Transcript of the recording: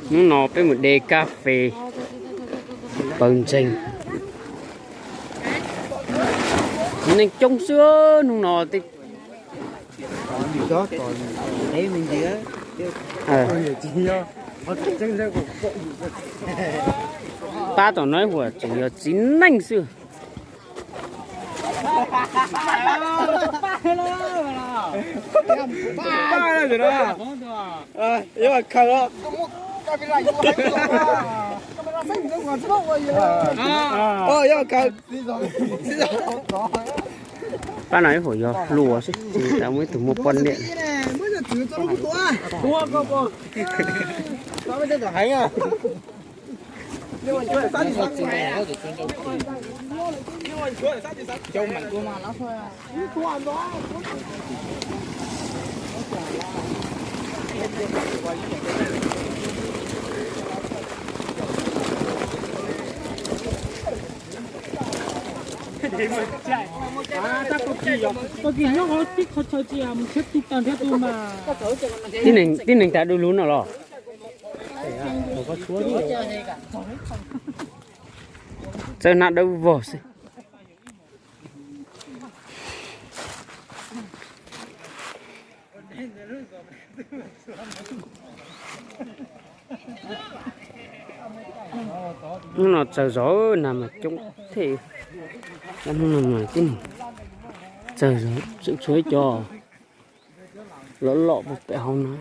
Hnub no peb mus de kas fes pawg ntseeg. Neeg coob xwb hnub no. Pab tom no ib huam tseem yog txiv neej xwb. Pab no ib huam yog hluas xwb, tsis muaj ib tug muaj poj niam. Koj kis nyob qhov tib qhov chaw tsis mus thiab tu tag nrhiav tu mas. Tib neeg tas du lug no los? Txawb hnab dawb vog xwb. Hnub no tsaug zog, nag mas coob thiab. Hnub no mas tib neeg tsaug zog, tseem tshuav ib co loj loj puag pem hauv no.